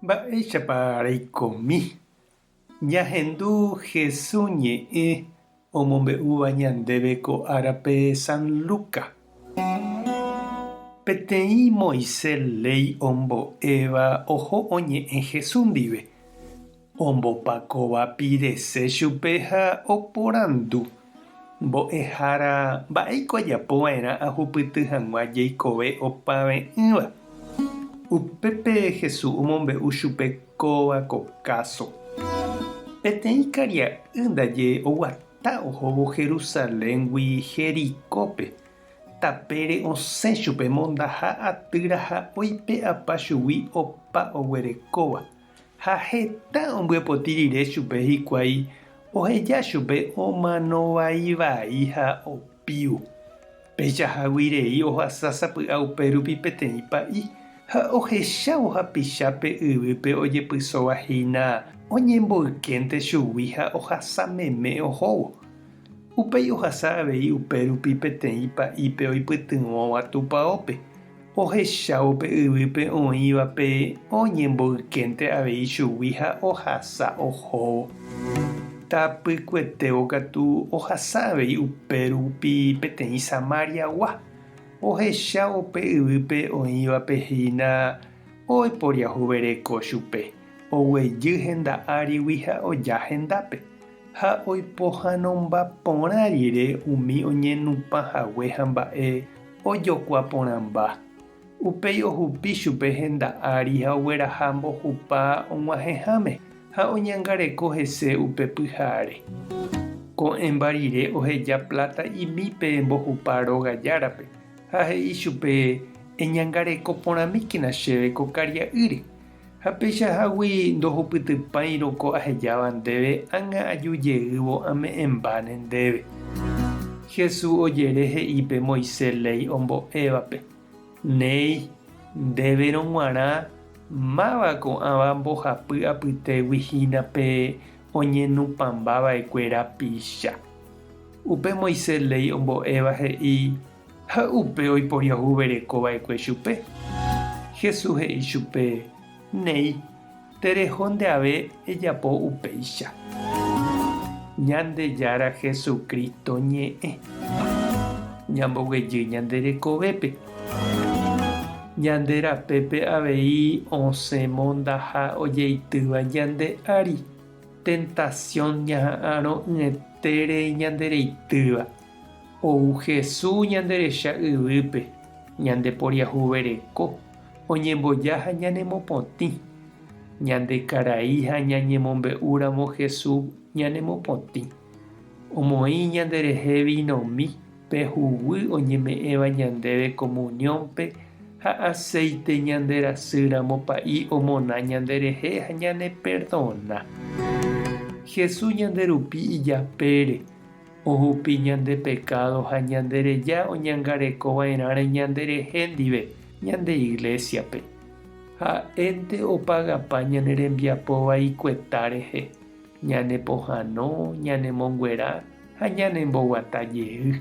Mba'éichapa reikomi? Ñahendu Hesu ñe'ẽ omombe'úva ñandéve ko árape San Luca. Peteĩ Moisés léi ombo'éva oho oñe'ẽ Hesu ndive, ombopakova pirese chupe ha oporandu, Mbo'ehára, mba'éiko ajapo va'erã ahupyty hag̃ua jeikove opave'ỹva? Upépe Jesús omombe'u chupe kóva ko káso. Peteĩ karia'y ndaje oguata ohóvo Jerusaléngui Jericópe, tapére osẽ chupe mondaha atýra ha oipe'apa chugui opa oguerekóva. Ha heta ombyepoti rire chupe hikuái oheja chupe omano vai vai ha opívo. Peichahágui rei ohasa sapy'a upérupi peteĩ pa'i ha ohechávo hapichápe yvýpe ojepysóva hína oñemboykénte chugui ha ohasa meme ohóvo. Upéi ohasa avei upérupi peteĩ pa'ípe oipytyvõva tupaópe, Ohechávo pe yvýpe oĩvape oñemboykénte avei chugui ha ohasa ohóvo. Tapykuetévo katu ohasa avei upérupi peteĩ Samariagua. Ohechávo pe yvýpe oĩvape hína oiporiahuvereko chupe, oguejy henda árigui ha oja hendápe. Ha oipohãnomba porã rire umi oñenupã hague ha mba'e ojokua porãmba. Upéi ohupi chupe henda ári ha ogueraha mbohupa og̃uahẽháme ha oñangareko hese upe pyhare. Ko'ẽmba rire oheja pláta imi pe mbohupa róga járape ha he'i chupe, Eñangareko porãmíkena chéve ko karia'ýre. Ha peichahágui ndohupytypáirõ ko ahejáva ndéve ág̃a aju jeývo ame'ẽmbáne ndéve. Jesús ojere he'i pe Moisés léi ombo'évape, Néi, ndéverõ g̃uarã, máva ko'ãva mbohapy apytégui hína pe oñenupãmba va'ekue rapicha. Upe Moisés léi ombo'éva he'i, Ha upe oiporiahuvereko va'ekue chupe. Jesús he'i chupe, Néi, tereho nde ave ejapo upéicha. Ñandejára Jesucristo ñe'ẽ. Ñamboguejy ñande rekovépe. Ñande rapépe avei osẽ mondaha ojeitýva ñande ári, tentasión ñaha'arõ'ỹetére ñandereitýva. Ou Jesús ñanderecha yvýpe, ñande poriahuvereko, oñemboja ha ñanemopotĩ. Ñande karai ha ñañemombe'úramo Jesús ñanemopotĩ. Omoĩ ñanderehe vinomi pe huguy oñeme'ẽva ñandéve comunión-pe ha aceite ñanderasýramo pa'i omona ñanderehe ha ñaneperdona. Jesús ñanderupi ijapére. Ohupi ñande pekádo ha ñande reja oñangareko va'erãre ñande rehe ndive ñande iglésiape. Ha'énte opagapa ñane rembiapo vaikueta rehe, ñane pohãno, ñane monguera ha ñane mboguata jey.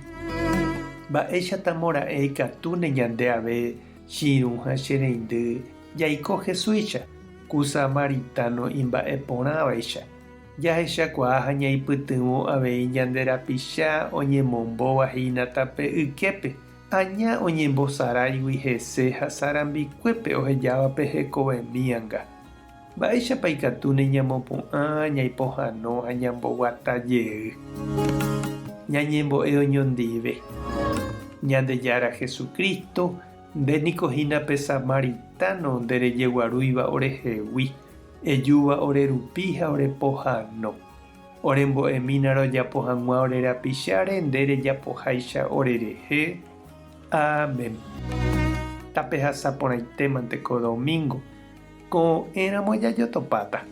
Mba'éichatamo ra'e ikatúne ñande ave chirũ ha che reindy jaiko Jesúicha, ku samaritano imba'e porãvaicha. Jahechakuaa ha ñaipytyvõ avei ñande rapicha oñemombóva hína tape yképe, aña oñembosaráigui hese ha sarambikuépe ohejáva pe hekovemíanga. Mba'éichapa ikatúne ñamopu'ã, ñaipohãno ha ñamboguata jey? Ñañembo'e oñondive. Ñandejára Jesucristo, nde niko hína pe samaritano nderejeguarúiva orehegui. Ejúva ore rupi ha ore pohãno. Ore mbo'emína rojapo hag̃ua ore rapicháre nde rejapoháicha orerehe. Amén. Tapehasa porãitémante ko domingo. Ko'ẽramo jajotopáta.